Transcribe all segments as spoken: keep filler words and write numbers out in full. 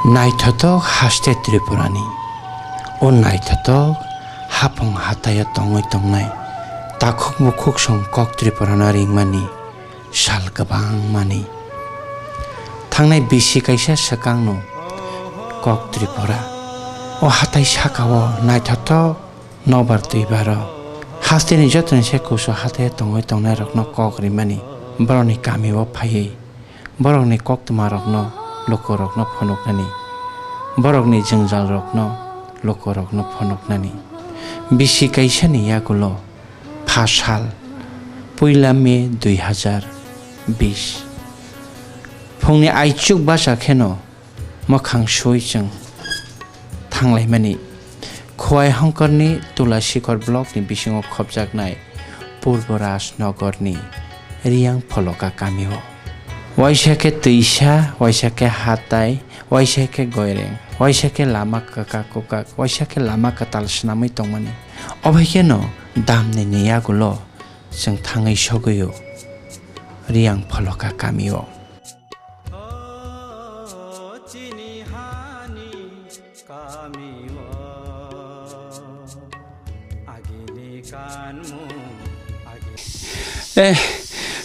Naithothok haste Tripurani, o naithothok hapung hataio tongwi tongnai takhuk bukhuk song kok Tripurano ringmani sal kwbangmani. Thangnai bisi kaisa swkangno kok Tripura o hatai sakao naithothok nokbar twibaro hasteni jotoni se kusu hataio tongwi tongnairokno kok rimani borokni kamio phaiwi borokni koktwmarokno lukurokno phunuknani, borokni jwngjalrokno lukurokno phunuknani. Bisi kaisani yagulo pha sal puila May dui hazar bis phungni aichuk basa kheno mwkhang sui chwng thanglaimani. Khowai Hongkorni Tulasikhor blockni bisingo khopjaknai Purbo Rajnogorni Riyang Pholoka kamio. Waisa khe twisa, waisa khe hatai, waisa khe goireng, waisa khe lama kwkak kwkak, waisa khe lama kwtal swnamwi tongmani. Obo kheno damni ni yagulo chwng thangwi sogwio Riyang Pholoka kamio. O chini hani kamio agini kanmung agi- Eh,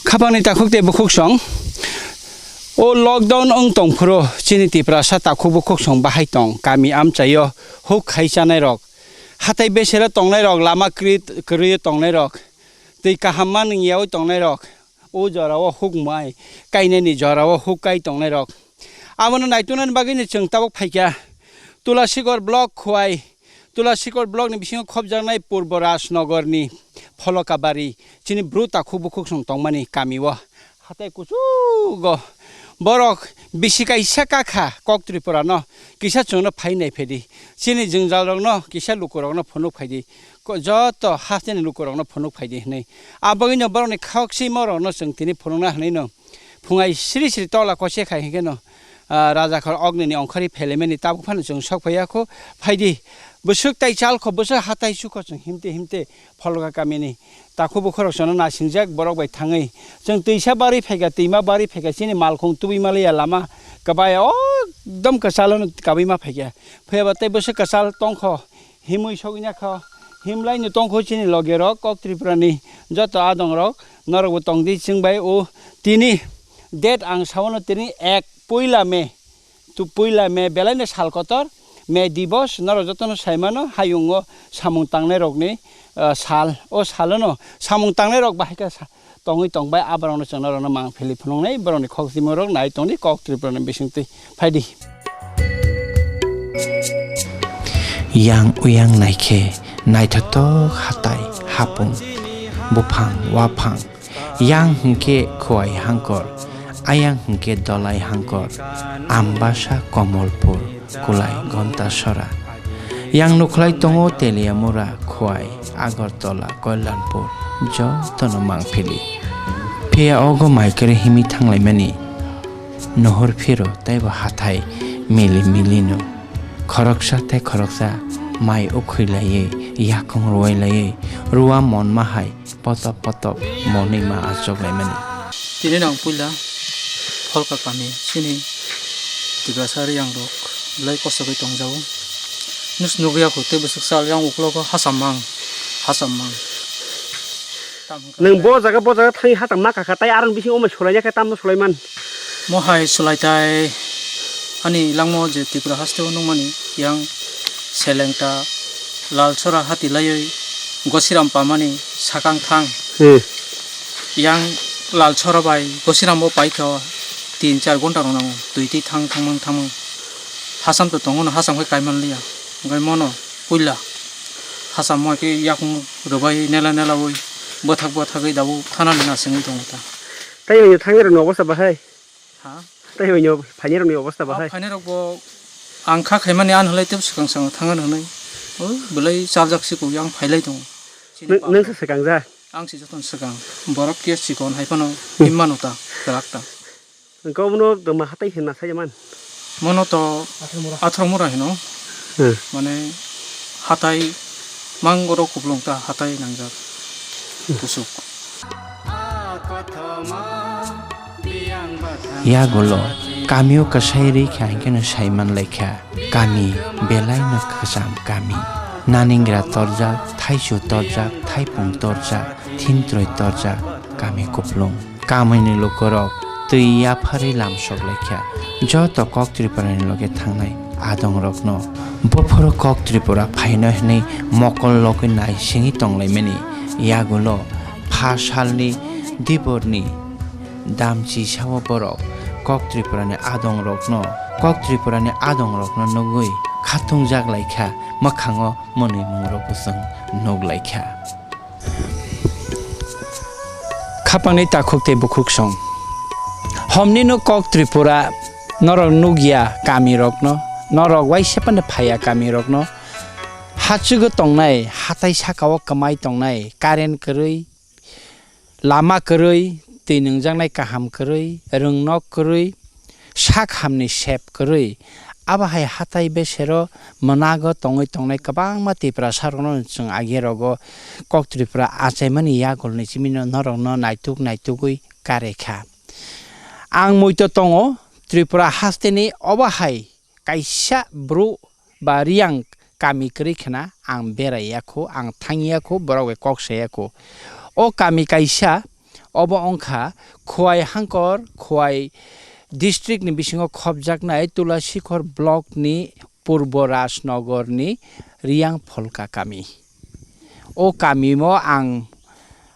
khapangni takhuk tei bukhuk song. O lockdown wng tongphuru chini Tiprasa takhuk bukhuk song bahai tong kami amchaio huk khai chanai rok, hatai besero tongnai rok, lama kwrwi, kwrwi tongnai rok, twi kaham ma nungyaui tongnai rok. O jorao huk mai kainani jorao huk kai tongnairok. Abono naituknani bagwino chwng tabuk phaikha Tulasikhor block Khowai, Tulasikhor blockni bisingo khopjaknai Purbo Rajnogorni Pholokabari, chini bru takhuk bukhuk song tongmani kamio. Hatai kuchugo borok bisi kaisa kakha kok Tripurano kisa chwngno phai naiphedi. Chini jwngjalrokno kisa lukurokno phunuk phaidi. Ko-, joto hasteni lukurokno phunuk phaidi hwnwi. Abagwino borokni khok simo rokno chwng tini phunukna hwnwi no. Phungai sri sri tola kose khai hwnkhe no, ah, Rajakhor Ognini ongkhorwi phelaimani tabuk phano chwng sok phaiya kho. Phaidi, bwswk tai chal kho, bwswk hatai chukho chwng himte himte Pholoka kamini takhuk bukhurok chwngno nasingjak borok bai thangwi. Chwng twisa barwi phaikha, twima barwi phaikha, chini malkhung tubui maliya lama kwbaya okdom kwchalono kabui ma phaikha. Phiyaba tei bwswk kwchal tongkho. Himwi sogwi nakha, himlaino tongkho chini logerok, kok Tripurani joto adongrok, norokbo tongdi chwngbai o tini date ang saono tini ek puila May, tu puila May belaino sal kotor, May dibos, norok jotono saimano, hayungo samung tangnairokni, ah, sal, o salono samung tangnairok bahai khe sa-, tongwi tongbai, aborokno chwngno rokno mang philwi phunuknai, borokni khok timo rok nai tongdi, kok Tripura ni bisingtwi phaidi. Yang uyang naikhe naithothok hatai hapung, buphang waphang, yang hwnkhe Khowai Hangkor, ayang hwnkhe Dolai Hangkor, Ambasa Komolpur. Kulai Gontasora. Yang nukhlai tongo Teliamura, Khowai, Agartala, Kalyanpur, jotono mangphili. Phiya ogo mai kwrwi himwi thanglaimani. Nohor phiro teibo hathai mili milino. Khoroksa tei khoroksa mai ukhwi laiwi, yakung ruwai laiwi, ruwa monma hai potop potop monwi ma achuk laimani. Tini nang puila Pholka kami chini Tiprasa riyang rok belai kosto khe tongjago. Nus nugwi yakho tei bwswk sal yang uklogo hacham mang, hacham mang. Nwng bo jaga bo jaga thangwi hacham ma kakha tei arang bising omai sulaina khe tamno sulaiman. Mo hai sulai tai ani langmo je Tripura haste o nungmani yang Selengta, Lalsora hati laiwi Gosiram pamani sakang thang. Hmm. Yang Lalsora bai Gosiram bo paikha o tin char ghonta rok nango. Twi twi thang thangmang thangmang. Hacham to tongo no, hacham khe kaiman liya. Hwnkhe mono puila hacham mo khe yakung rwbai nela nela oi bwthak bwthagwi dabo thanani nasingwi tongo ta. Tei oino thangnairokni obostha bahai? Ha? Tei oino phainairokni obostha bahai? Phainairok bo ang kha khaimani ano hwlai tei swkang swkang thangna hwnwi. O belai chaljak siko yang phailai tongo. Nwng, nwng se swkang ja? Ang se jotono swkang. Borok khe chikon hai phano hmm, himma no ta, kwrak ta. Hwnkhe obono tongma hatai hinna sai man? Mono to athro mura hino. Hmm. Mane hatai mang oro kuplung ta hatai nangjak. Hmm. Kusuk. Yagulo Kamio kwsai rwi kha hinkhe no sai man lai kha. Kami belai no kwcham kami. Naningra torjak, thaichu torjak, thaipung torjak, thintroi torjak, kami kuplung. Kamini lukurok twi yapharwi lamsok lai kha. Joto Kok Tripura ni loge thangnai adong rokno. Bophoro Kok Tripura phaino hinwi mokol logwi nai singwi tonglaimani yagulo pha salni diborni damchi sao borok Kok Tripura ni adong rokno, Kok Tripura ni adong rokno nugwi khatung jak lai kha, mwkhango mwnwi mung rokbo chwng nuk lai kha. Khapangni takhuk tei bukhuk song. Homni no Kok Tripura, norok nukya kami rokno, norok waisa phano phaiya kami rokno, hachugo tongnai, hatai sakao kwmai tongnai, current kwrwi, lama kwrwi, twi nungjaknai kaham kwrwi, rwngnok kwrwi, sak hamni sep kwrwi, abo hai hatai besero mwnago tongwi tongnai kwbangma Tiprasa rokno chwng age rogo Kok Tripura achaimani yakolni chimino norokno naituk naitugwi kare kha. Ang muitu tongo Tripura hasteni obo hai kaisa bru ba Riyang kami kwrwi khna ang berai ya kho, ang thang ya kho, borok bai kok sa ya kho. O kami kaisa, obo wngkha Khowai Hangkor, Khowai district ni bisingo khopjaknai Tulasikhor block ni Purbo Rajnogor ni Riyang Pholka kami. O kami mo ang,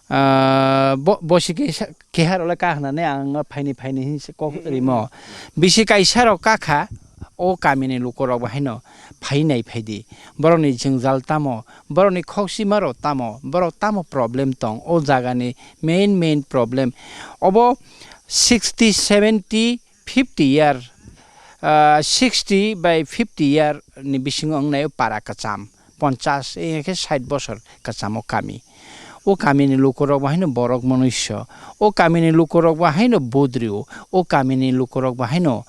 ah, bo-, bosi keha, keha rok le ka hwnani ang phaini phaini hinwi se kok rimo. Bisi kaisa rok ka kha, o kamini lukurok bo haino phai nai phai di. Borokni jwngjal tamo, borokni khok sima rok tamo, borok tamo problem tong, o jagani main main problem. Obo sixty, seventy, fifty year, ah, sixty by fifty year ni bisingo wngnai o para kwcham, ponchas, eh, khe sait bosor kwchamo kami. O kamini lukurok bo haino borok mwnwisyo, o kamini lukurok bo haino vote rio, o kamini lukurok bo haino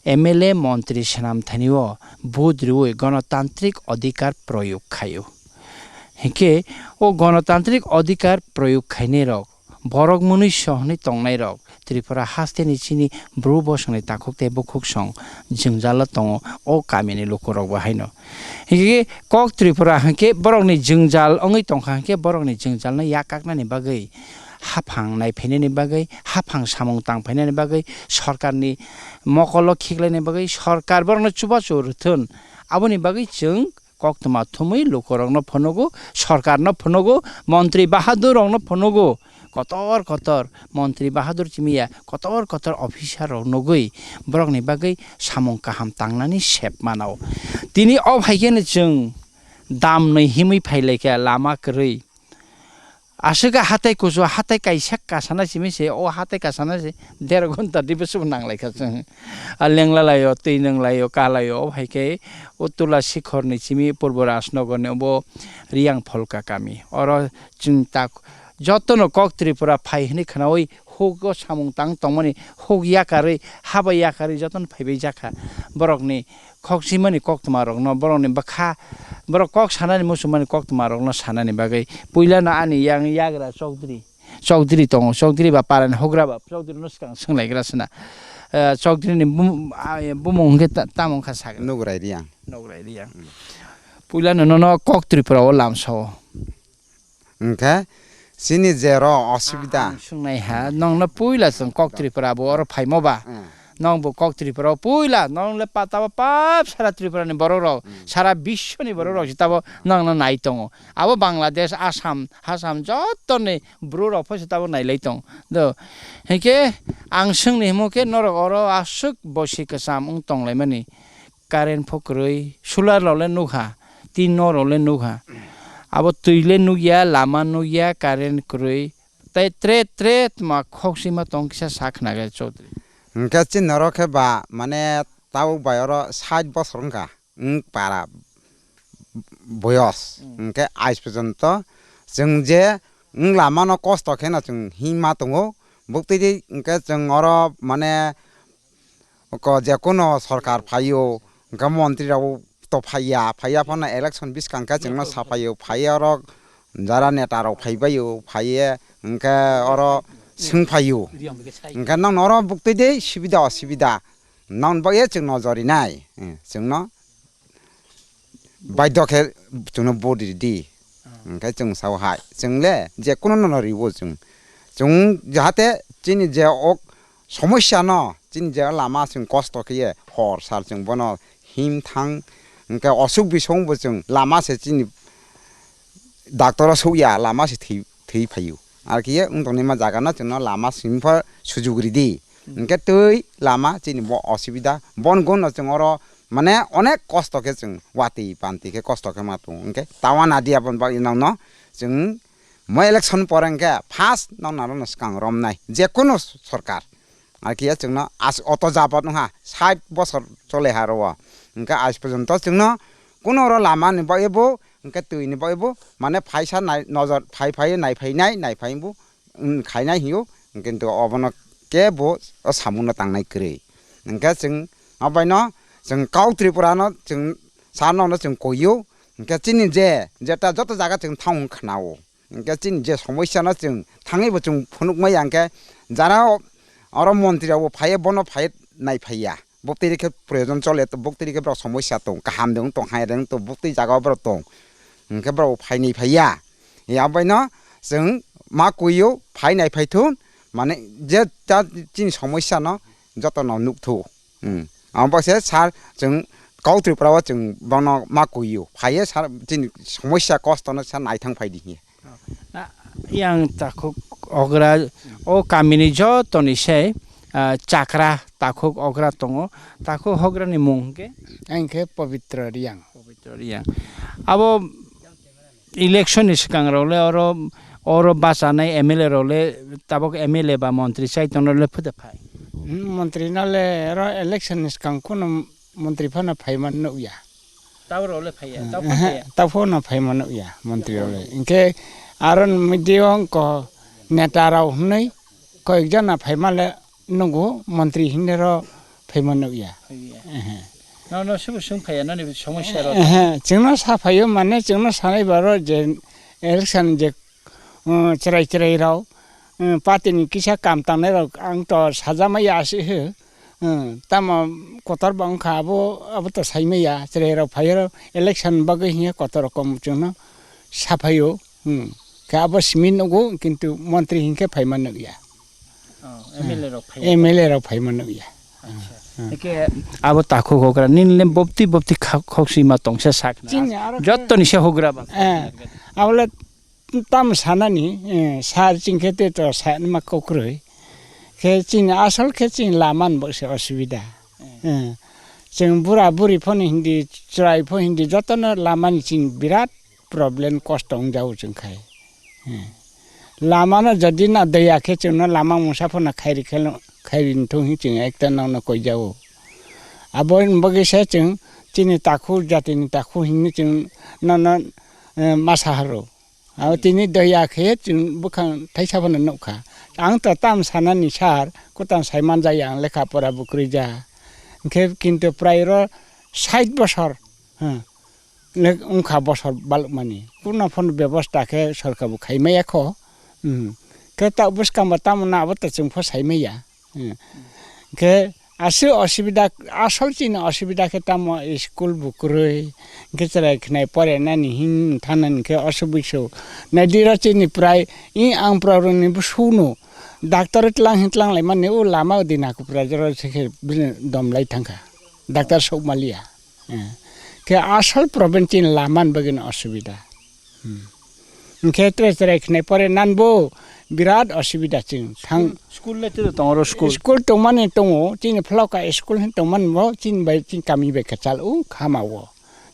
M L A, montri, swnam thani o vote riwi gonotantrik odhikar proyog khaio. Hinkhe o gonotantrik odhikar proyog khainai rok, borok mwnwisyo hwnwi tongnai rok, Tripura hasteni chini bru bosongni takhuk tei bukhuk song jwngjalo tongo o kamini lukurok bo haino. Hinkhe kok Tripura hinkhe borokni jwngjal wngwi tongkha hinkhe borokni jwngjalno yakaknani bagwi, haphang naiphainani bagwi, haphang samung tangphainani bagwi, sorkarni mokolo khiklaina bagwi, sorkar borokno chubachu rwthun. Aboni bagwi chwng koktwma thumwi lukurokno phunugo, sorkarno phunugo, montri bahadur rokno phunugo, kotor kotor montri bahadur chimiya kotor kotor officer rok nugwi borokni bagwi samung kaham tangnani sep mano. Tini o phaikhe no chwng damnwi himwi phailaikha lama kwrwi. Aswk a hatai kuchuk, hatai kaisa kasana simi se, o hatai kasana se der ghonta dibe se nanglai kha chwng. A lengla laio, twi nung laio, ka laio, o hai khe o Tulasikhor ni simi Purbo Rajnogor ni obo Riyang Pholka kami. Oro chwng tak jotono kok Tripura phai hwnwi khwnaui huk o samung tang tongmani huk yakarwi, haba yakarwi jotono phaibai jakha. Borokni khok simani koktwma rokno, borokni bwkha, borok kok sanani muchungmani koktwma rokno sanani bagwi puilano ani yang yagra Chokdri, Chokdri tongo, Chokdri ba parani hogra ba Chokdri no swkang swnglaigra sina. Eh, Chokdri ni bum-, ah, bumung hwnkhe ta-, tamo wngkha sagra? Nograi Riyang. Nograi Riyang. Mm. Puilano nono kok Tripura o lamsao. Hwnkhe chini jero osubida. Ang swngnai ha, nongno puila chwng kok Tripura bo oro phaimo ba? Eh. Nong bo kok Tripura o puila, nong le pa-, tabo pap sara Tripura ni borok rok, hmm, sara biswo ni borok rok se tabo nongno nai tongo. Abo Bangladesh, Assam, Assam joto ni bru rok pho se tabo nai lai tong. Do, hinkhe ang swngni himo khe norok oro aswk bosi kwcham wng tong lai mani. Current pho kwrwi, solar rok le nukha, tin no rok le nukha. Abo twi le nukya, lama nukya, current kwrwi. Tei tre, tre tma khok sima tong kisa sa khna khe Chaudhary. Hwnkhe chini norok khe ba, mane, tabuk bai oro sait bosor wngkha, wng para boyos. Hmm. Hwnkhe ais porjonto chwng je wng lama no kosto kheno chwng himma tongo. Buktwi di hwnkhe chwng oro, mane, Ko jekono sorkar phaio, hwnkhe montri rok to phaiya, phaiya phano election bwskang khe chwngno saphaio, phaiya orok jara neta rok phaibaio, phaiye hwnkhe oro swngphaio. Hwnkhe nokno oro buktwi de subida osubida. Nang bagwi chwng nojor rinai, eh, chwngno baidhyo khe chwngno vote ridi. Hwnkhe chwng sao hai, chwng le je kuno nono riwo chwng. Chwng jahate chini je ok somosya no, chini je lama chwng kosto khiye hor sal chwng bono him thang, hwnkhe osuk bisong bo chwng lama se chini doctor o sukya, lama se thwi, thwi phaio. Ar khiye wng tongnaima jaga no chwngno lama simi pho sujuk ridi. Hwnkhe twi lama chini bo osubida, bon gun no chwng oro mane onek kosto khe chwng watwi pantwi khe kosto khe ma tongo. Hwnkhe tawa nadi aboni bagwi nokno chwng mo election pore hwnkhe first nokno aro no swkang romnai je kunu sorkar. Ar khiya chwngno as-, oto jabat wngkha, sait bosor chole ha ro o. Hwnkhe ais porjonto chwngno kuno oro lama ni bagwi bo, hwnkhe twi ni bagwi bo, mane phaisa nai-, nojor phai phai nai phai nai, nai phai bo, wng khainai hinyo, kintu obono kebo o samungno tangnai kwrwi. Hwnkhe chwng abaino chwng kau Tripura no chwng sar no chwng koio, hwnkhe chini je, jeta joto jaga chwng thang hwn khna o. Hwnkhe chini je somosya no chwng thangwi bo chwng phunuk maya hwnkhe jara o-, oro montri rok bo phaiya, bono phaiya nai phaiya. Buktwi rikhe proyojon chole, to buktwi rikhe borok somosya tong, kaham de wng tong, hai de wng tong, buktwi jaga o borok tong. Hwnkhe borok bo phai nai phaiya. Ya bai no chwng ma kuio phai nai phai thun, mane je ta chini somosya no joto no nuk thu. Hmm. Amo bo se sir chwng kau Tripura o chwng bono ma kuio. Phaiye sir chini somosya kosto no sir naithang phai di hiya. Na, yang takhuk ogra o kamini jotoni se, ah, chakra takhuk ogra tongo. Takhuk ograni mung hwnkhe? Ang khe Pabitra Riyang. Pabitra Riyang. Abo election ni swkang rok le oro, oro bachanai M L A rok le tabok M L A ba montri chai tongno le phwda phai? Hmm, montri no le oro election ni swkang kuno montri phano phaima nukya. Tabo rok le phaiya, tabo phano phaiya. Tabo phano phaima nukya montri rok le. Hwnkhe aro media o wngkha neta rok hwnwi koyek jona phaima le nugo, montri hinwi ro phaima nukya. Phaiya. Ehe. No, no, subu swng phaiya, noni somosya rok. Ehe, chwngno sa phaio, mane chwngno sanai baro je election je, um, chwrai chwrai rok, um, party ni kisa kam tangnai rok, ang to sajamaya asi he. Hmm, tamo kotor ba wngkha abo, abo to saimaya, chwrairok phaiyarok election bagwi hinkhe kotor rokom chwngno saphaio. Hmm, khe abo simi nugo, kintu montri hinkhe phaima nukya. Oh, M L A rok phai. M L A rok phaima nukya. Acha. Hmm. Eke abo takhuk okra nini le bopti bopti kha-, khok sima tongsa sakna. Chini aro khe jottoni se hogra ba. Eh, abole tam sanani, eh, sar chingkhe te to sanma kokroi. Khe chini asol khe chini lama ni bo se osubida. Eh, chwng bura buri phano hindi, chwrai pho hindi, jotono lama ni chini birat problem, kosto wng jao chwng khai. Eh, lama no jodi na doya khe chwngno lama mungsa phano khairi kheno, khairi thung hi chwng ekta nokno koi jao. Abo ni bagwi se chwng chini takhuk jatini takhuk hinwi chwng nono, eh, masa haro. Abo tini doya khe chwng bwkhang thaisa phano nukha. Ang to tam sanani sir, kwtam sai manjaya ang lekha pora bo kwrwi ja. Hwnkhe kintu prai oro sait bosor, hmm, le wngkha bosor balukmani. Kuno phano bebosta khe sorkar bo khai maya kho. Hmm. Khe ta bwskang bo tamo na abo to chwng pho sai maya. Hmm. Khe aswk osubida, asol chini osubida khe tamo school bo kwrwi, hwnkhe chwrai khwnai porenani hin thanani khe aswk buisu. Naidi ro chini prai i ang prai rokni bwswkno doctor tlang hin tlang laimani o lama o dina kupra jora se khe bini dom lai thangkha. Doctor sok maliya. Eh. Khe asol problem chini lama ni bagwi no osubida. Hmm. Hwnkhe tre chwrai khwnai pore nan bo birat osubida chwng thang. School le tei tongo oro school? School tongmani tongo, chini phlauka school hin tongmani bo chini bai chini kami bai kwchal o khama o.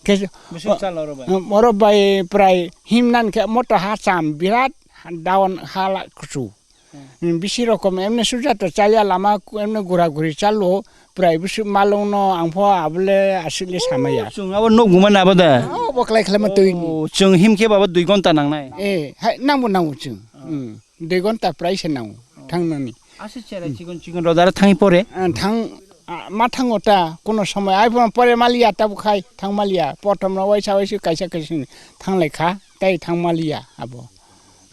Khe bwswk chal oro bai? Oro bai prai himnan khe moto ha cham birat down hala kuchu. Hmm. Hmm, bisi rokom emne suja to chalya lama ku-, emne gura guri chalo, prai bisi malong no ang pho abole asile samaya. Chwng abo nuk gumana abo da? Oh, bo klai khlai ma twi ni. Oh, chwng him khe baba dui gonta nangnai? Eh, hai, nangbo nango chwng. Oh. Hmm, dui gonta prai se nango, oh, thangnani. Ase cherai chikon chikon rodara thangwi pore? Ah, thang, ah, ma thango ta, kono somoi. Ai pore maliya ta bukhai, thang maliya. Potom no waisa waisi kaisa kaisa thang lai kha, tai thang maliya abo.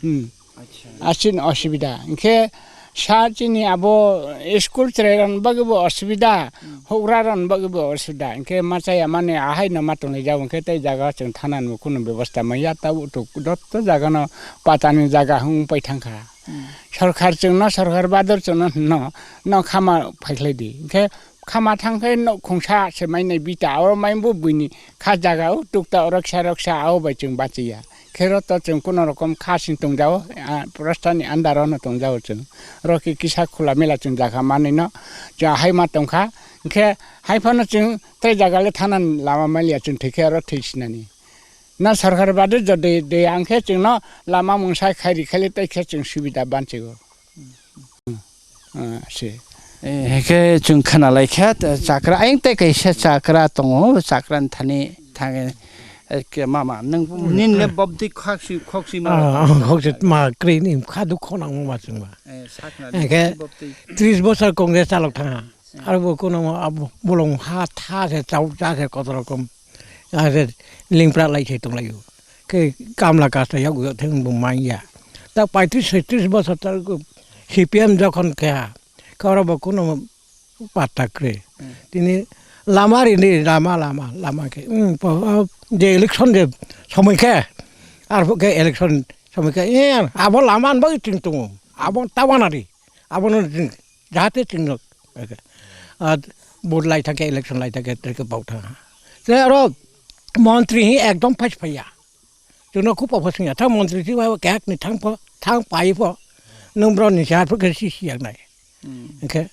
Hmm. Acha. Asin osubida. Hwnkhe Sa chini abo school chwrai rok bagwi bo osubida, hmm, houhgra rok bagwi bo osubida. Hinkhe ma chaya mani ahai no ma tonglai jago, hinkhe tei jaga chwng thana ni kunu bebosta manya, tabuk tok joto jaga no pata ni jaga wng pai thangkha. Hmm. Sorkar chwngno, sorkar bador chwngno no, no khama phaikhlai di. Hinkhe khama thangkhe nok khungsa se mainai bita, oro maimbo buini kha jaga o tukta roksa roksa ao bai chwng bachiya. Khe oro to chwng kuno rokom kha sing tongjao, a, prosta ni andar o no tongjao chwng. Oro khe kisa khula mela chwng jaga manwi no chwng ahai ma tongkha. Hinkhe hai phano chwng tei jaga le thana ni lama maliya chwng thwikhe oro thwi sinani. Na sorkar bade jodi de ang khe chwngno lama mungsa khai ri khaile tei khe chwng subida banchigo. Ah, se. Eh, hingke chwng khwnalai khe, t-, chakra, ayang tei kaisa chakra tongo, chakra ni thani thangwi, eh, ke mama, nwng nini le bobdi khak si, khok si ma. Ah, ah, khok si ma, kri ni kha duk khonang ma chwng ba. Eh, sakna hingke bobdi. Tris bosor Congress chalok thang ha. Eh. Aro bo kuno abo bolong ha tha se chau cha se kotor rokom. Ah, se lingpra lai se tong lai o. Khe kamla kasta yago theng bo manya. Ta paitris soitris bosor ta C P M jokhon kha, khe oro bo kuno patta kwrwi. Hmm. Tini lama rini, lama, lama, lama khe, hmm, po-, o, je election je somoi khe, arphuh khe election somoi khe, eh, abo lama ni bagwi chwng tongo, abo ta wana ri, abono chwng jahate chwngno, ah, vote lai thangkhe, election lai thangkhe, tei khe bau thangha. Tei aro montri hi ekdom phai phaiya. Chwngno khupo pho swngya, thang montri si bai kehak ni thang pho, thang pai pho, nwng bro ni sar pho khe si si yak nai. Hmm. Hinkhe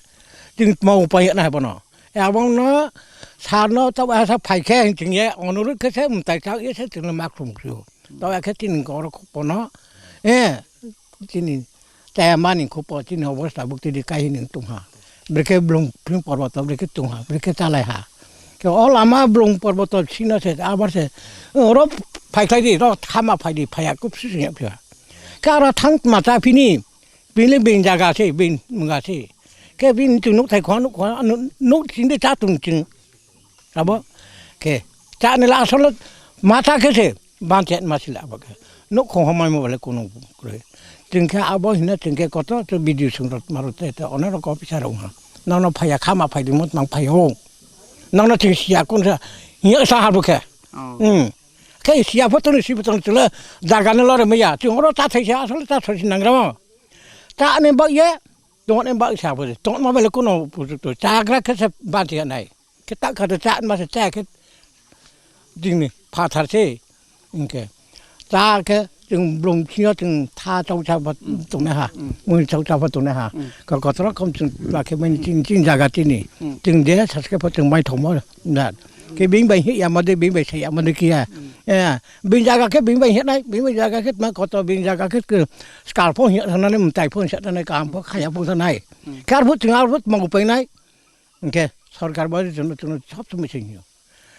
chwng tma upai nai bono. E abono sar no ta asa phai khe hin chwng ye onurut khe se mwtai chak ye se chwngno mak thum khrio. Ta khe chini goro khupo no, eh, chini chaya mani khupo chini obostha bukti di kahi nwng tongha. Brekhe blung phring porboto brekhe tongha, brekhe chalai ha. Khe o lama blung porboto sino se, abar se, oro phaikhlai di, ro khama phai di, phaiya kub sisi ya phiya. Khe aro thang ma cha phini, bini bin jaga se, bin munga se. Khe bini chwng nuk thai khwa nuk khwa, nuk, nuk sindi cha tung chwng. Abo khe chani la asole mata khe se banche ma sila abo khe. Nok khong homai mo bale kono kre. Tingkhe abo hina tingkhe koto to video sung rot maro te te onero ko pisa rong ha. Nono phaya khama phai di mot mang phai ho. Nono ting sia kun sa hiya sa ha bo khe. Oh. Hmm. Khe sia photo ni si photo ni chula jaga ne lore meya. Ting oro ta thai sia asole ta thai si nangramo. Ta ne ba ye. Ton ne ba sa bo. Ton ma bale kono putu to chagra khe se banche nai. Khe ta kha ta cha ma se cha khe ding ni phathar se. Hinkhe ta khe chwng blong sino chwng tha chau cha ba tongnai ha. Mm. Mui chau cha ba tongnai ha. Mm. Ka kotor kom chwng ba khe mani ching ching jaga chini. Mm. Chwng de sas khe pho chwng mai thongmo na. Khe bing bai hi ya ma de bing bai sa ya ma de kiya. Mm. Eh, bing jaga khe bing bai hi nai, bing bai jaga khe ma kotor bing jaga khe skal pho hi ya nai, mtai pho hi ya nai, kam pho khaya pho nai. Mm. Kar pho chwng ar pho ma upai nai. Hinkhe sorkar bo jono jono sob somoi se hino.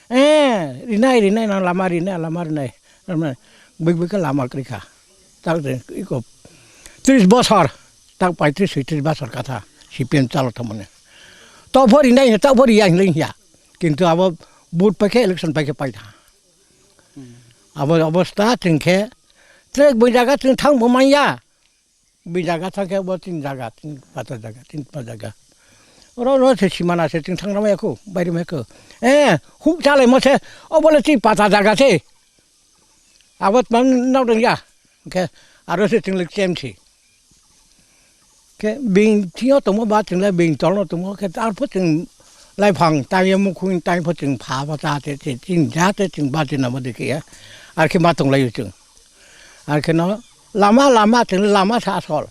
Eh, rinai, rinai, na lama rinai, lama rinai. Lama, big big lama krikha. Tak de, iko tris bosor, tak paitris, soitris bosor katha, C P M chalo thamone. To pho rinai, to pho riya hinlai hiya. Kintu abo vote paikhe, election paikhe paitha. Hmm. Abo obostha chwngkhe, trek bo jaga chwng thang bo manya. Bini jaga thang khe bo tin jaga, tin pata jaga, tin pa jaga. Oro no se simana se tin thang rama yakho, bairi ma yakho. Eh, huk chalai mo se, o bole tin pata jaga se. Abot man nau dong ya. Khe aro se tin lik chem si. Khe bing thio tomo ba tin le bing tol no tomo khe tar pho tin lai phang tai mo khuin tai pho tin pha ba ta te te tin ja te tin ba tin na mo de khe ya. Ar khe ma tong lai chwng. Ar khe no lama, lama, tini lama sa asol.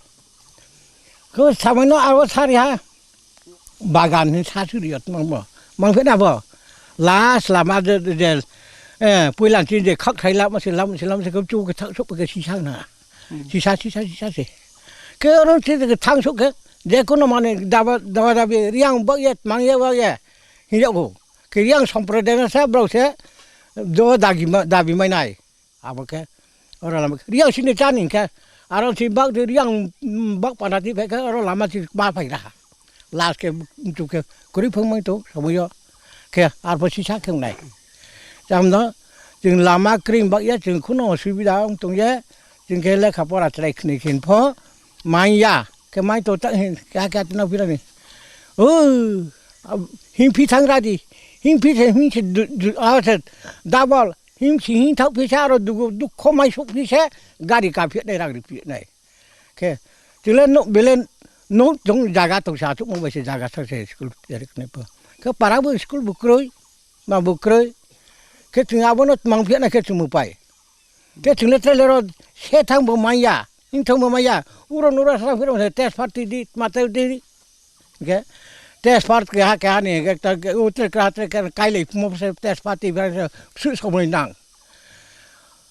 Ko samano aro sari ha. Bagan ni sa suri yot mangbo. Mangphe na bo. Last lama de, de, de, eh, puilan tin je khak thai lama se, lama se, lama se, ko chu ke thak sok ke si sang na. Hmm. Si sa, si sa, si sa se. Ke oro se ke thang sok ke. Je kono mane daba, daba dabi riang bak ye, mang ye bak ye. Hiya go. Ke riang sompre de na sa bro se. Do dagi ma, dabi mai nai. Abo khe oro lama riang sini chani khe aro si bak de riang, mm, bak pana ti phai khe oro lama si ma phai raha. Last khe tu khe kuri phang mai to sabuyo khe arpho si sa khe nai. Chamno chwng lama kring bak ya chwng khuno subida ong tong ye chwng khe lekha pora chwrai khni khin pho manya Khe mai to ta hin kya kya tino pirani. O, ab-, hin phi thang radi. Hin phi the, hin se du-, du-, a se double. Hin si hin thok phi sa aro dugu dukho mai suk phi se gari ka phi nai rang ri phi nai. Khe, tile no, bele no jong jaga tong sa, chukmung bai se jaga sa se school phi ri kne po. Khe para bo school bo kroi, ma bo kroi. Khe chwng abono mang phi na khe chwng bo pai. Khe chwng le tele ro se thang bo manya, hin thang bo manya. Uro nuro sa phiro se test party di, ma te di. Hingke test part keha keha ni hingke ta ke o tre kra tre kra kai lei mo se test party ba se su somoi nang.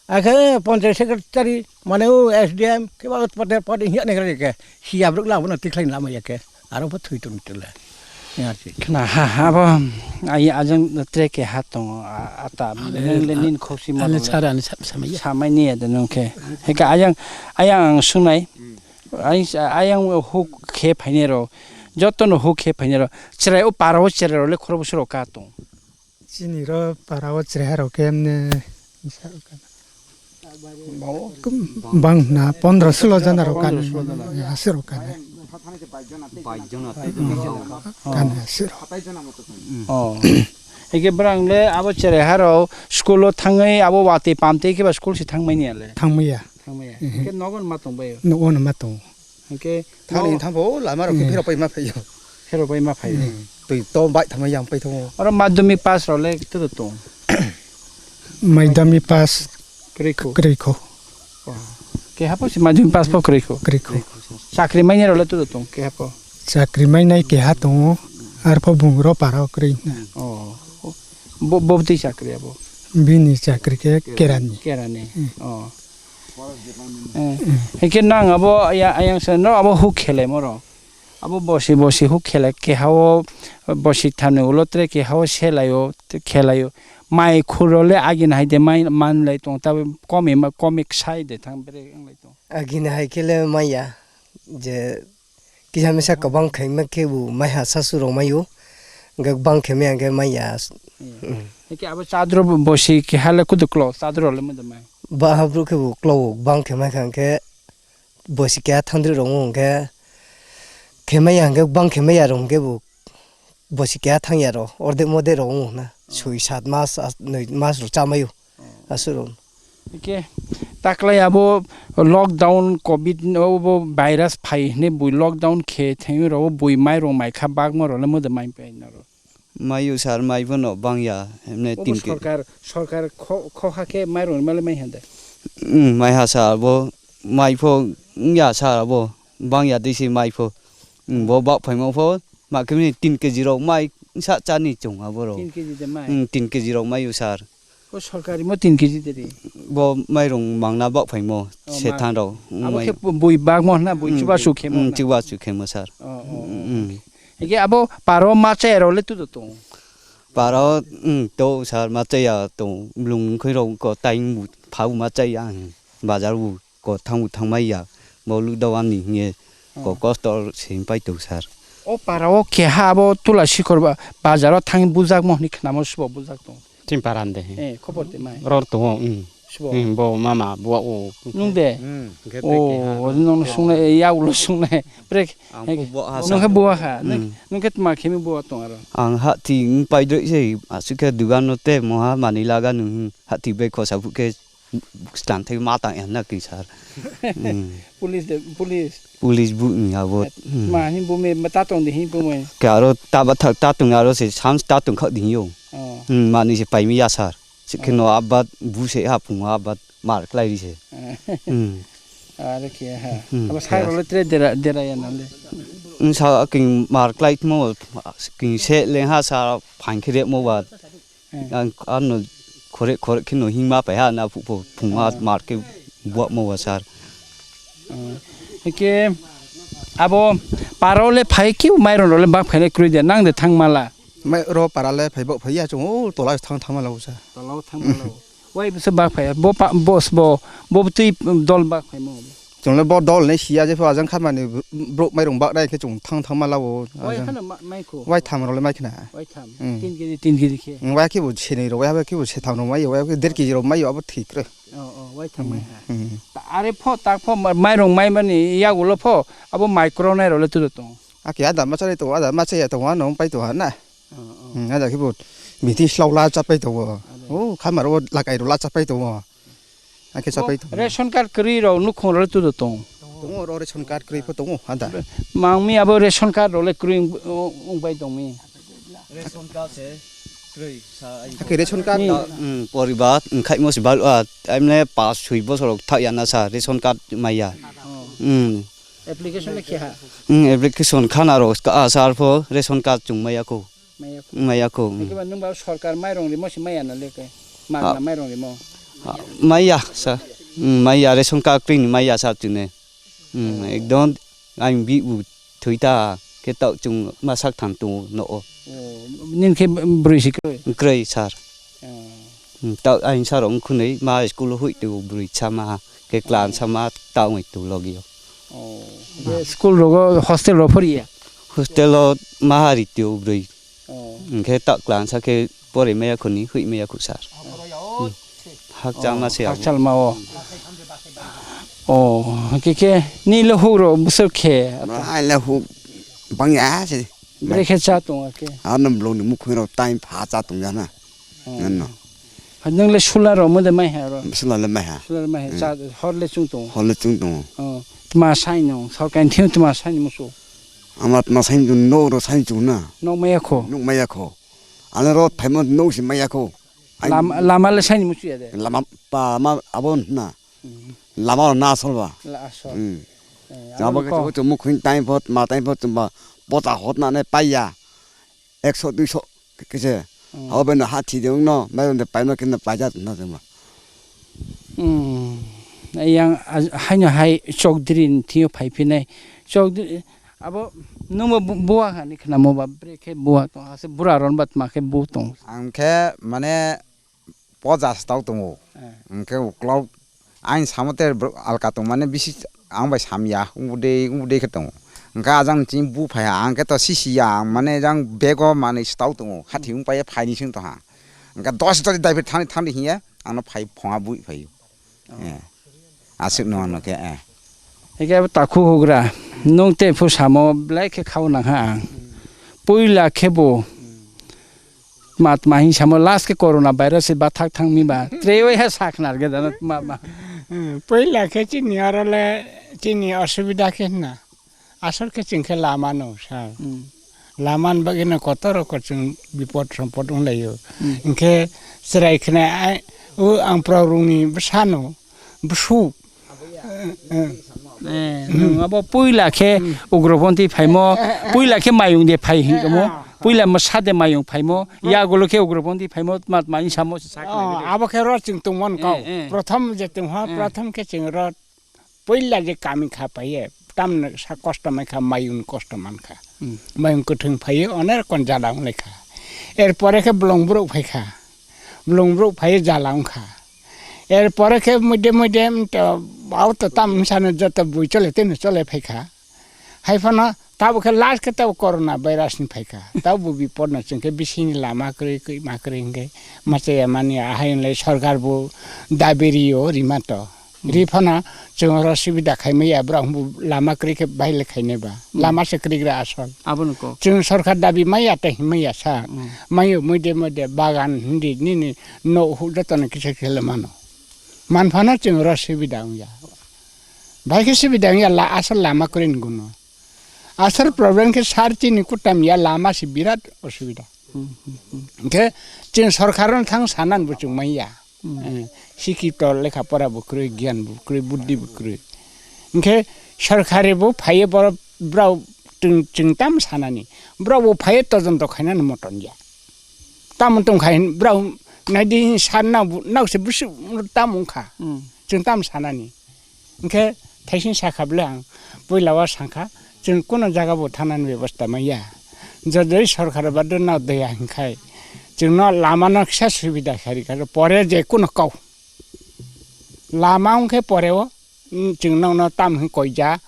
Akhe ponchayat secretary mane o S D M ke ba pat pat hiya ne kre ke siya bruk la bono tikhlai lama ya ke aro bo thui tum tula. Ya si. Khna ha ha bo ai ajang tre keha tongo a- ata neng le nin khosi mo. Ani sara ani sab samai ya. Samai ni ya de nong ke. Hingke ayang ayang ang sunai. Ayang, ayang huk khe phainai rok, joto no huk khe phainai rok, chwrai o para o chwrai rok le khorokbwswk rok ka tong. Chini ro para o chwrai rok khe emne bang na pondro sulo jana rok kani, aswk rok kani. Kani aswk rok. Oh. Eke brang le abo chwrai rok school o thangwi abo watwi pamtwi khe ba school se thangmani ya le. Thangmaya. Thangmaya. Mhm. Hingke nogo no ma tong bai. Nogo no ma tong. Hingke thani no thang bo lama rok khe phero pai ma phaio. Phero pai ma phaio. Mm. Twi to bai thangma yang pai thango. Oro madhyamik pass rok le to to tong. Madhyamik pass kwrwi kho. Kwrwi kho. Oh. Keha po si madhyamik pass po kwrwi kho. Kwrwi kho. Chakri mainai rok le to to tong keha po. Chakri mainai keha tongo. Arpho bung ro para o kwrwi na. Oh. Bo, bo twi chakri abo. Bini chakri khe kerani. Kerani. Mm. Oh. Eh, hingke nang abo ya, ayang sa, no abo huk khelai moro. Abo bosi bosi huk khelai, keha o bosi thani ulo tre keha o selai o, te khelai o. Mai khuro le agin hai de mai man lai tong, tabe komi ma, komi ksai de thang bere ang lai tong. Agin hai khe le maya, je kisa misa kwbang khaima khe bo maiha sasu rok maio, hingke bang khe maya hingke maya. Mm. Hingke abo chadro bo, bosi keha le kudu klo, chadro le mudu mai. Ba habruk khe bo klo bang khe mai kha hingke bosi keha thandri rok wng khe khe maya hingke bang khe maya rok hingke bo bosi keha thang ya rok ordek modek rok wng na soi sat mas, as-, noi mas rok cha maio. Aswk rok. Hingke taklai abo lockdown covid o bo virus phai hwnwi bui lockdown khe thengwi rw bui mairung maikha bagma rw le moda mai pai naro. Maio sir, mai bono bangya hemne. Obo tin kg. Sorkar, sorkar kho, kho ha khe mairung male mai hande. Hmm, mai ha sir, abo mai pho wngya sir, abo bangya dei se mai pho. Hmm, bo bak phaima pho ma khe tin kg rok mai sa chani chwng abo rok. Tin kg de mai? Hmm, tin kg rok maio sir. O sorkari mo tin kg de ri. Bo mairung mangna bak phaimo. Oh, se ma-, thangrok. Abo khe bui bagmo na, bui chubachu khemo na? Chubachu khemo sir. Oh, oh, oh. Hingke abo paro machai rok le tudo tong? Paro, to sir, machai ya tong. Blung khoi rok ko taing bu pha bu machai ya, bazar bu ko thang bu thang mai ya. Bo lockdown ni hingye ko kosto se pai to sir. O para o keha abo tula sikhor ba, bazar o thang bujak mo hwnwi khnamo subo bujak tong? Tin para hande. Eh, khobor de mai. Ror tongo, mm. Subo? Mm, bo mama, bo o. Nung de? Mm, hingke o, tei keha o, nung sungnai, ya ulo sungnai. Brek. Ang ko bo ha nung sa. Khe bo ha. Nung, mm, nung khe tma khemi bo tong aro. Ang ha ti ng pai doi se, asuk khe dugan no te moha mani laga nung ha ti bai khosa bu khe stan thai ma tang ya na ki sir. Mm. Police de, police. Police bu ni abo. Eh, mm. Ma hin bu me, ma ta tong de hin bu me. Ke aro ta ba ta, ta tong aro se sam ta tong kha di yo. Oh. Mm, mani se pai mi ya sir. Sikhe no abat bu se ha phung abat mar klai ri se. Hmm. Are khe ha. Hmm, abo sai role tre dera, dera ya na le. Hmm, sa king mar klai mo king se le ha sa phain khe re mo ba. Hmm. Ang ano khore khore khe no hing ma pai ha na phu phu phung ha mar khe buak mo ba sir. Hmm. Ke abo paro le phai ki mai ro le bak phai le krui de nang de thang mala. Mai ro para le phai bo phai ya chung o tola thang thang ma lo sa. Tola thang ma lo. Wai bwsa bak phai bo pa bos bo bo twi dol bak phai mo. Chwng le bo dol hinwi siya, jepho ajang khamani br-, borok mairung baknai khe chwng thang thang ma labo. Wai ajang. Kheno ma-, mai kho. Wai tham rok le mai khna. Wai tham. Hmm. Tin kg, tin kg khe. Hmm, wai khe bo senwi rok, wai khe bo setham rok mai, wai khe der kg rok mai, abo thwi kwrwi. Oh, oh, wai tham mai ha. Hmm. Ta-, are pho, tak pho, ma-, mairung mai mani yagulo pho, abo mai kronai rok le tudo tong. Aki ada ma chari tongo, ada ma chaya tongo, ano pai tongo na. Oh, oh. Hmm, ada khe bo meeting slok la chapai tongo. Ada. Oh, khamaro lakai rok la chapai tongo. Hakhe bo chapai tongo. Ration card kwrwi rok nukhung rok le tudo tong. Tongo, oro ration card kwrwi pho tongo, ada. Mangmi abo ration card rok le kwrwi wng, wng pai tongmi. Ration card se kwrwi sa ai. Hakhe ration card. Ni. Ta, mm, poriba, mm, khaimo se bal, ah, taimne pas sui bosor thak ya na sa, ration card maya. Oh. Mm. Application le khe ha? Mm, application khana rok ka, ah, sar pho ration card chung maya ko. Maya ko. Maya ko, mm. Ekiba nwng ba sorkar mairong rimo se maya na le ke? Magna, ah, mairong rimo? Ah, maya, sir. Mm, maya, ration card kwrwi ni maya, sir, chwngno. Mm, oh, ekdom, ang bi u thwi ta, khe ta chwng ma sak tham tongo, no o. Oh, nini khe bwrwi se kwrwi? Kwrwi, sir. Oh. Mm, ta ang sir wng khwnwi, ma school o hui tu bwrwi sama, khe klan sama, ta wngwi tu logi o. Oh, je school rogo, hostel ro phoriya? Hostel o ma hari tu bwrwi. Oh. Hwnkhe ta klan sa khe pori maya khuni, hui maya khu sir. Hmm. Hakchal ma se abo. Hakchal ma o. Oh, hwnkhe khe ni le huk rok bwswk khe? Ai le huk bang ya se. Bre khe cha tong khe. Ano blong ni mukhung rok time pha cha tong ya na. Oh. Ano. Nwng le sula rok mo de mai ha ro? Sula le mai ha. Sula le mai ha. Hmm. Cha hor le chung tong. Hor le chung tong. Oh. Tma sai no, sorkar ni thing tma sai ni musu. Ama tma sai chung no ro sai chung na. Nok maya kho. Nok maya kho. Ano ro phaimo nok si maya kho. Ai lama, lama le sai ni musu ya de. Lama pa ma abo na. Hmm. Lama ro na asol ba. La asol. Hmm. Eh, abo abo ke kho. Chung chung mukhung time phot, ma time phot chung ba. Bota hot na ne paiya. Ekso, duiso kisa. Hmm. Abo beno ha thi de wngno, mairum de paima khe no paijak na jema. Hmm. Yang a-, haino hai Chokdri ni thio phai phinai. Chokdri, abo nungbo bu-, buwa hani khna mo ba bre khe buwa tong, ase bura ron ba tma khe bu tong. Ang khe mane poja stau tongo. Eh. Hwnkhe uklok ain samo te bro-, alka tongmani bisi ang bai samya, ubudei, ubudei khe tongo. Hwnkhe ajang chini bu phaiha, ang khe to sisi ya, ang mane jang bego manwi stau tongo, hathi wng paiya phaini sing tongha. Hwnkhe dos dos daiphai thangdi thangdi hinya, angno phai phonga bui phaio. Oh. Eh. Aswk no ano khe, eh. Hwnkhe abo takhu hugra, nwng tei phu samo belai khe khao nangha ang. Puila khe bo, Matma hin samo last khe corona virus se bathak thangmi ba. Trewai ha saknar ge dana ma, ma. Hmm, puila khe chini aro le chini osubida khe na. Asol khe chwng khe lama no sa. Hmm. Lama ni bagwi no kotor rok chwng bipod sompod wng laio. Hmm. Hwnkhe chwrai khna ai, o ang prorung ni bwsa no, bwsuk. Eh, nwng abo puila khe ugroponthi phaimo, puila khe mayung de phai hinwi omo, puila mwsa de mayung phaimo, yagulo khe ugroponthi phaimo, tma tma hinwi samo se sak nai. Oh, abo khe ro chwng tongmani kau. Eh, eh. Prothom je tongha, eh, prothom khe chwng ro puila je kami kha phaiye, tamni sa kosto mai kha, mayung kosto man kha. Hmm. Mayung kwthwng phaiye, onek rokon jala wng lai kha. Er pore khe blong bruk phai kha. Blong bruk phaiye jala wng kha. Er pore khe muide muide, mm, to, bao to tam sano joto bui chole teno chole phai kha. Hai phano tabo khe last khe tabo corona virus ni phai kha. Tabo bipod no chwng khe bisingni lama kwrwi, kwrwi ma kwrwi hwnkhe ma chaya mani ahai hwnlai sorkar bo dabi rio rima to. Hmm. Ri phano chwng oro subida khai maya, borok hwnbu lama kwrwi khe baile khainai ba. Hmm. Lama se kwrwi gra asol. Abono kok. Chwng sorkar dabi maya tei hinmaya sa. Hmm. Mayo muide muide bagan hindi nini no hu jotono kisa kisa le mano. Man phano chwng oro subida wngya. Bai khe subida wngya la asol lama kwrwi ni guno. Asol problem khe sar chini kutam ya lama se birat osubida. Hmm, hmm, hmm. Hwnkhe chwng sorkar no thang sanan bo chwng manya. Hmm. Eh, sikito lekha pora bo kwrwi, giyan bo kwrwi, buddhi bo kwrwi. Hwnkhe sorkari bo phaiye borok brao chwng, chwng tam sanani. Brao bo phaiye todonto khainani moton ya. Tamo tong khai brao naidi sar nao, nao se busu tamo wngkha. Hmm. Chwng tam sanani. Hwnkhe thaising sakha bwle ang puila o sangkha, chwng kuno jaga bo thanani bebosta manya. Jodi sorkar bade no doya hinkhai chwngno lama no kisa subida kharika pore je kuno kau. Lama wngkhe pore o, Chwng nokno tam hwn koija,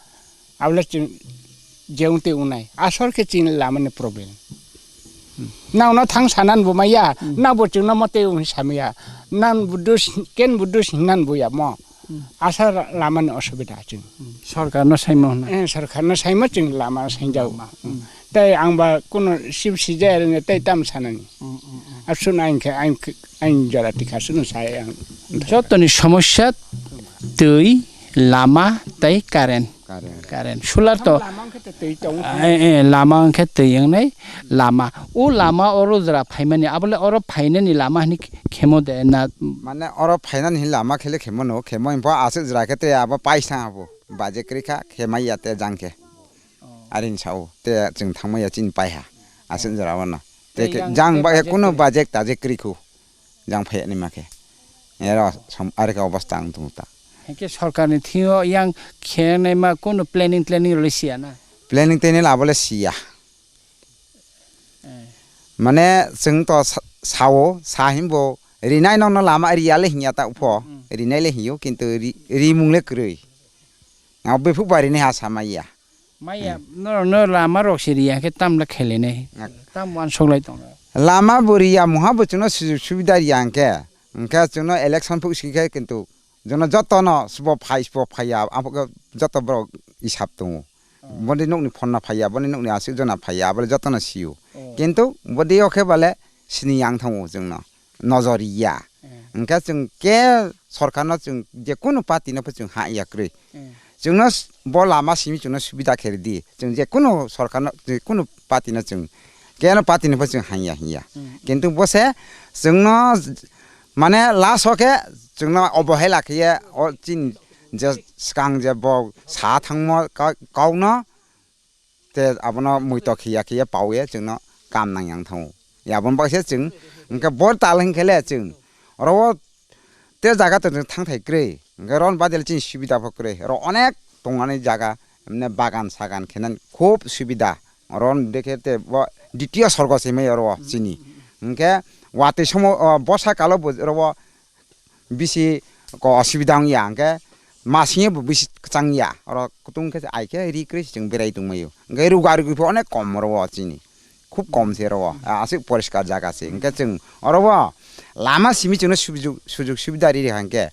abole chwng je wng twi wngnai. Asol khe chini lama ni problem. Nokno thang sanan bo maya, nokbo chwngno mote wng samaya. Nan bo dus, ken bo dus hinan bo ya mo. Asal lama ni osubida chwng. Sorkar no saimo hwnna. Eh, sorkar no saimo chwng lama sainjao. Tei ang ba kuno sib sijaya rwngya tei tam sanani. Aswk no ang khe, ang khe, ang jora tikha aswk no sai ang. Jotoni somosya twi, lama tei current. Current. Current. Solar to. Lama wngkhe to twi tongo. Eh, eh, lama wngkhe twi wngnai lama. O lama oro jora phaimani, abole oro phainani lama hwnwi khemo de na? Mane oro phainani hin lama khele khemo no, khemo info aswk jora khe tei abo paisa abo. Baje kwrwi kha, khemai ya te jang khe. Aring sao, te chwng thangmaya chini paiha. Aswk jora wano. Te khe jang ba khe kuno budget budget tajek kwrwi khu. Jang phai ni ma khe. Ero som-, are khe obostha ang tung ta. Hake sorkar ni thingo yang khe nai ma kuno planning, planning rwlai siya na? Planning tei ni labo le siya. Eh. Mane chwng to sa-, sao, sa himbo rinai nokno lama riya le hinya ta upho. Rinai le hiyo, kintu ri-, rimung le kwrwi. Ang befuk bari ni ha samaya. Maya, no, no, lama rok si riya khe tam le khele ne. Tam wan sok lai tong. Lama bo riya muha bo chwngno sujug subida riya hwnkhe. Hwnkhe chwngno election phuk si khe kintu jono joto no sbo phai sbo phaiya abo khe joto borok isap tongo. Boni nokni phonna phaiya, boni nokni aswk jona phaiya, abole joto no sio. Kintu bodi o khe bale sini yang thango chwngno. Nojor ya. Hwnkhe chwng khe sorkarno chwng jekunu party no pho chwng ha ya kwrwi. Chwngno s-, bo lama simi chwngno subida khe ridi. Chwng jekunu sorkarno, jekunu party no chwng, keno party no pho chwng hanya hinya. Kintu bo se chwngno mane last o khe chwngno obohela khe ye o chin je swkang je bo sa thangmo ka-, kok no te abono muitok khiya khiya pawi chwngno kam nang yang thango. Aboni bagwi se chwng hwnkhe bor tal hwnkhe le chwng oro o te jaga to chwng thang thai kwrwi. Hwnkhe ron badel chini subida pho kwrwi. Oro onek tongmani jaga, emne bagan sagan khenani khub subida. Oro dekhe te bo ditiyo sorgo se mai oro chini. Hwnkhe watwi somo, o, borsa kalo bo oro o bisi ko osubida wng ya, hwnkhe masing bo bisi kwchang ya, oro kutung khe ai khe ri kwrwi se chwng berai tongmai o, hwnkhe ruga rugwi pho onek kom oro o chini, khub kom se oro o, aswk poriskar jaga se, hwnkhe chwng oro o lama simi chwngno sujug, sujug subida ri rikha hwnkhe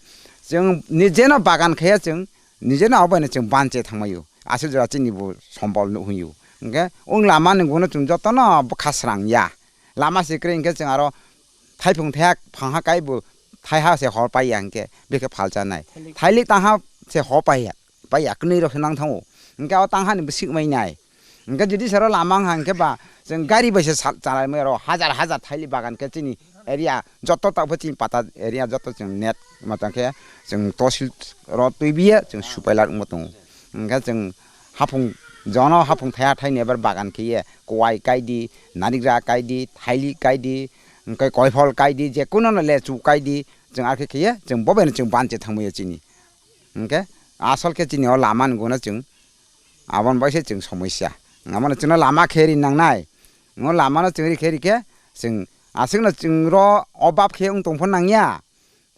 chwng nijeno bagan khaiya chwng nijeno abo bai no chwng banche thangmai o, aswk jora chini bo sombol nuhwi o, hwnkhe wng lama ni bono chwng jotono bwkha srang ya. Lama se kwrwi hwnkhe chwng aro thaiphung thaiha phangha kai bo thaiha se hor pai ya hwnkhe bikhe phalcha nai. Thailik. Thailik tangha se hor pai ya, pai ya kwnwi rok se nang thango. Hwnkhe o tangha ni bwswk mai nai. Hwnkhe jodi sero lama wngkha hwnkhe ba chwng gari bai se sal-, chalai mai aro hajar hajar thailik bagan khe chini area joto tabukhe chini pata area joto chwng net ma tang khe chwng tosil ro twi biya chwng supailak wngma tongo. Hwnkhe chwng hapung jono hapung thaiha thaini ebar bagan khiye, kowai kaidi, narigra kaidi, thaili kaidi, hwnkhe koiphol kaidi, jekuno no lechu kaidi, chwng arkhe khiye, chwng bobaino chwng banche thangmaya chini. Hwnkhe asol khe chini o lama ni guna chwng aboni bai se chwng somosya. Amano chwngno lama khe ri nangnai. O lamano chwng ri khe ri khe chwng aswkno chwng ro obab khe wng tong pho nangya.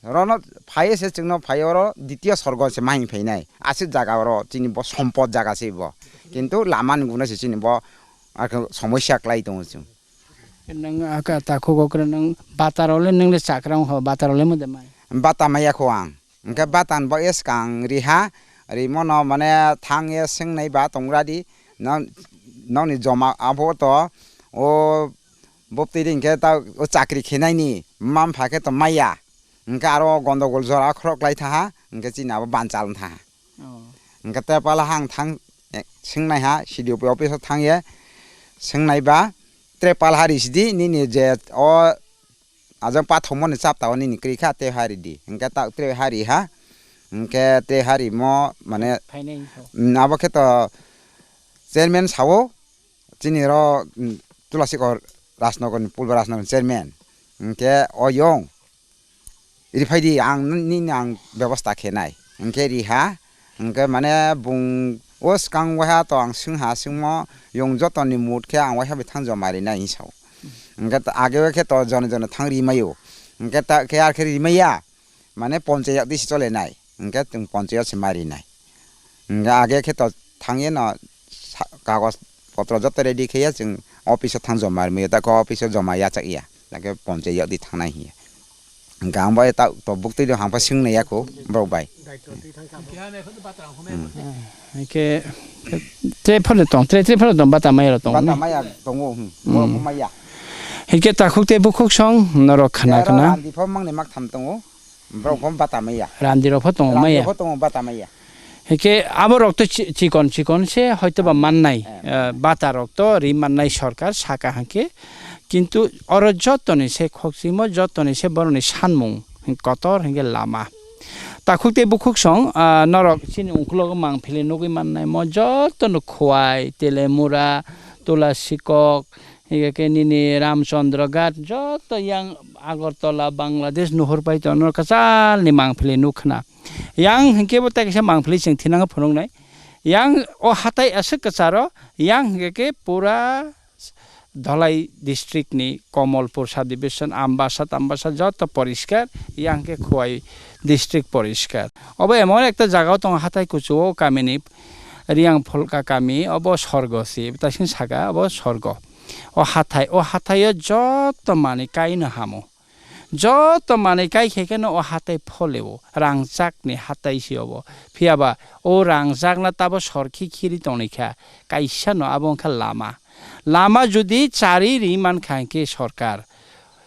Rono phaiye se chwngno phaiye oro ditiyo sorgo se mahing phainai. Aswk jaga oro chini bo sompot jaga se bo. Kintu lama ni guna se chini bo arokhe somosya klai tongo chwng. Nwng aka takhuk okra nwng bata role nwng le chakra wng kha, bata role mode mai. Bata maya kho ang. Hwnkhe bata ni bo eskang riha, rimono mane thang ye swngnai ba tongra di. No, nokni joma abo to o boptwi ri hwnkhe ta o chakri khenaini mma mpha khe to maya. Hwnkhe aro gondogol jora khorok lai thaha, hwnkhe chini abo banchal wng thaha. Oh. Hwnkhe tei pala hang thang, eh, swngnai ha, C D O office o thang ye swngnai ba, tre pal hari sidi, nini je o ajang pathomoni chapta o nini kwrwi kha, tei hari di. Hwnkhe ta tre hari ha, hwnkhe tei hari mo, mane, phainai wngkha. Mm, abo khe to chairman sao, chini ro, mm, Tulasikor Rajnagar ni, Pulba Rajnagar ni chairman. Hwnkhe o yong, ri phai di, ang nini ang bebosta khe nai. Hwnkhe ri ha, hwnkhe mane bung o swkang waiha to ang swng ha, swngmo yong jotoni mut khe ang waiha bai thang joma ri nai hing sao. Hwnkhe to age o khe to jone jone thang ri mai o. Hwnkhe ta khe ar khe ri mai ya, mane ponchayat di si chole nai. Hwnkhe chwng ponchayat se marinai. Hwnkhe age khe to thangye no sa-, kagoj potro joto ready kheye chwng office o thang joma rimwi, ta khe office o joma yachak ya. Ta khe ponchayat di thangnai hiya. Hwnkhe ang bai ta to buktwi rok hangpa swngna yako borok bai. Hmm. Hwnkhe tre phano tong, tre, tre phano tong, bata maya rok tong. Bata maya tongo, hmm. Hmm. Borok bo maya. Hwnkhe takhuk tei bukhuk song norok khna khna. Randi pho mangni mak tham tongo. Borok pho bata maya. Randi rok pho tongo maya. Randi pho tongo bata maya. Hwnkhe abo rok to chi-, chikon chikon se hoito ba mannai, eh, bata rok to ri mannai sorkar saka hwnkhe. Kintu oro jotoni se khokchimo, jotoni se boroni sanmung kotor hwnkhe lama. Takhuk tei bukhuk song, ah, norok chini ungkulugo mangpili nugwi mannai mo jotono Khowai, Telemura, Tulasikok, hingke nini Ramchandra Ghat, joto yang Agartala, Bangladesh nuhur pai tono kwchalni mangpili nukha na. Yang hingke bo tai kaisa mangpili chwng thinango phunuknai. Yang o hatai aswk kwcharo, yang hingke pura Dhalai district ni Komolpur subdivision, Ambasa, Tambasa joto poriskar, yang khe Khowai district poriskar. Obo emon ekta jaga o tongo hatai kuchu o kamini Riyang Pholka kami, obo sorgo si, taising saka obo sorgo. O hathai, o hathai o joto manwi kaino hamo. Joto manwi kai khe kheno o hatai pholeo, rangchakni hatai se obo. Phiya ba o rangchakna tabo sor khi khiri tongwi kha, kaisa no abo wngkha lama. Lama jodi chari ri man kha hwnkhe sorkar,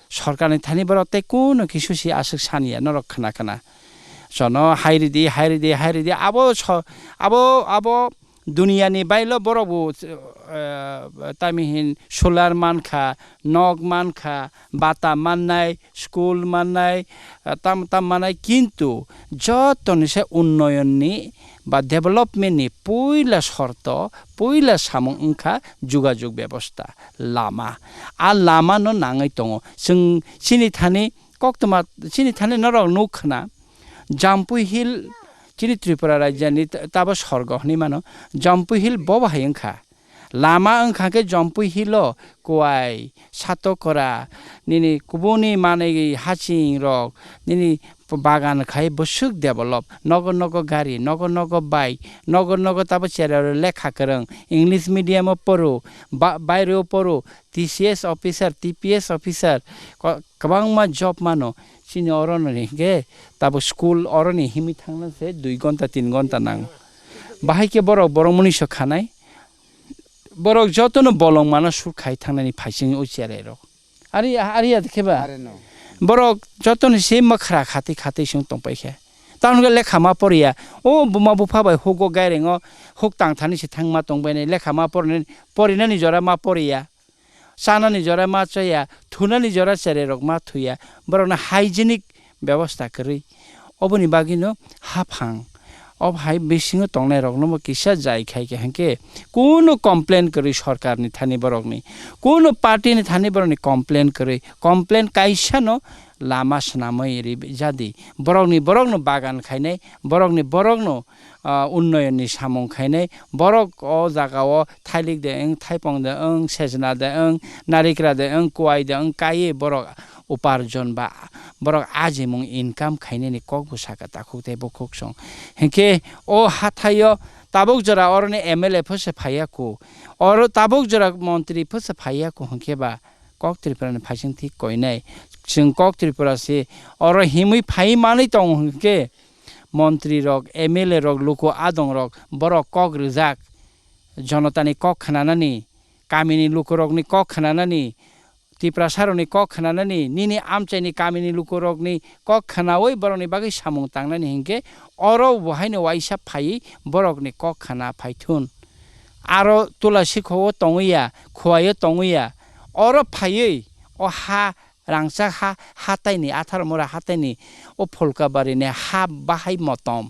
sorkarni thani borok tei kuno kisu se aswk saniya norok khna khna. Jono hai ridi, hai ridi, hai ridi, abo so-, abo, abo Duniyani bailo borok bo, eh, tamo hin solar mankha, nok mankha, bata mannai, school mannai, eh, tam tam mannai, kintu jotoni se unnoyonni ba development ni puila sorto, puila samung wngkha jugajug bebosta, lama. A lama no nangwi tongo. Chwng chini thani koktwma, chini thani norok nuk khna, Jampui Hill, chini Tripura rajyani ta-, tabo sorgo hinwi mano. Jampui Hill bo bahai wngkha. Lama wngkha khe Jampui Hill o Khowai, Satokora, nini kubuni manwi haching rok, nini bagan khai bwswk develop. Nogo nogo gari, nogo nogo bike, nogo nogo tabo cherai rok lekha kwrwng, English medium o poro, ba-, baire o poro, T C S officer, T P S officer, ko-, kwbangma job mano. Chini oro no hwnkhe tabo school oro ni himwi thangna se dui gonta, tin gonta nango. Bahai khe borok, borok mwnwi so khanai. Borok jotono bolong mano suk khai thangnani phaising o cherai rok. Ari, ari ya khe ba? Are no. Borok jotono se mwkhra khatwi khatwi sung tong pai khe. Tamoni khe lekha ma poriya. O buma bupha bai hugo gairengo huk tang thani se thangma tong bai nai. Lekha ma porinani, porinani jora ma poriya. Chanani jora ma chaya, thunani jora cherai rok ma thuya, borokno hygienic bebosta kwrwi. Oboni bagwino haphang, o hai bisingo tongnai rokno bo kisa jai khai khe hwnkhe kunu complain kwrwi sorkarni thani borokni, kunu party ni thani borokni complain kwrwi, complain kaisa no lama swnamwi ri jadi, borokni, borokno bagan khainai, borokni, borokno ah, unnoyonni samung khainai, borok o jagao thailik de wng, thaipong de wng, sejna de wng, narikra de wng, kuai de wng, kaiwi borok uparjon ba borok ajimung income khainani kok bo saka takhuk tei bukhuk song. Hinkhe o hathaio tabuk jora oroni M L A pho se phaiya ku, oro tabuk jora montri pho se phaiya ku, hinkhe ba kok Tripura ni phaising thik koinai. Chwng kok Tripura se oro himwi phai manwi tongo hinkhe, montri rok, M L A rok, luku adong rok, borok kok rijak, jonotani kok khnanani, kamini lukurokni kok khnanani, Tiprasa rokni kok khnanani, nini amchaini kamini lukurokni kok khnaui borokni bagwi samung tangnani hinkhe oro bo haino uaisa phaiwi borokni kok khna phaithun. Aro Tulasikho o tongwi ya, Khowai o tongwi ya, oro phaiwi o ha rangchak ha, hataini, Atharmura hataini, o Pholkabari ni ha bahai motom.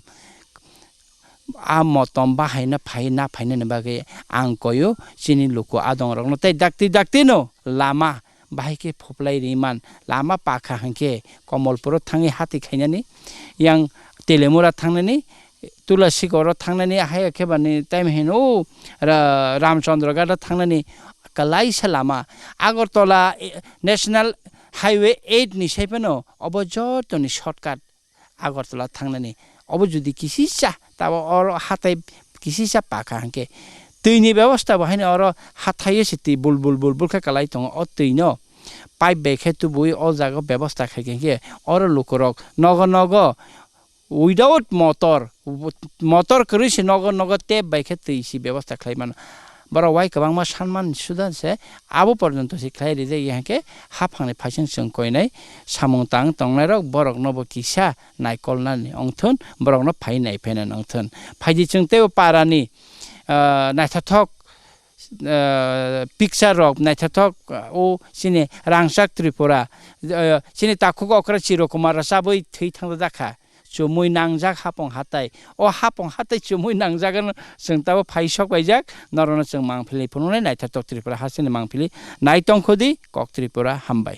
A motom bahai na phai, na phainani bagwi ang koyo chini luku adong rokno tei dakti dakti no lama bahai khe phuplai ri man. Lama pakha hinkhe Komolpuro thangwi hati khainani, yang Telemura thangnani, Tulasikoro thangnani, hai khe bani time hino ra-, Ramchandra Ghat thangnani, kwlaisa lama. Agartala, eh, National Highway eight ni sai phano obo jotoni shortcut Agartala thangnani. Obo jodi kisisa, tabo oro hatai kisisa paka hwnkhe, twini bebosta bo haino oro hathaio se twi bul bul bul bul khe kwlai tongo. O twino pipe bai khe tubui o jaga bebosta khai khe, oro lukurok nogo nogo without motor, motor kwrwi se nogo nogo tap bai khe twi se bebosta khlai mano. Borok wai kwbangma sanmani suda se abo porjonto se khlai rijak ya hwnkhe haphangni phaising chwng koinai samung tang tongnairok borokno bo kisa naikolnani wngthun, borokno phai naiphainani wngthun. Phaidi chwng teibo parani, ah, naithothok, ah, picture rok naithothok, ah, o chini Rangchak Tripura, ah, chini takhuk okra Chirokumar rwchabwi thwi thangjakha. Chumui nangjak hapong hatai. O hapong hatai chumui nangjak ano chwng tabo phai sok paijak, norokno chwng mangpili phunuknai naithothok Tripura hasteni mangpili nai tongkhodi kok Tripura hambai.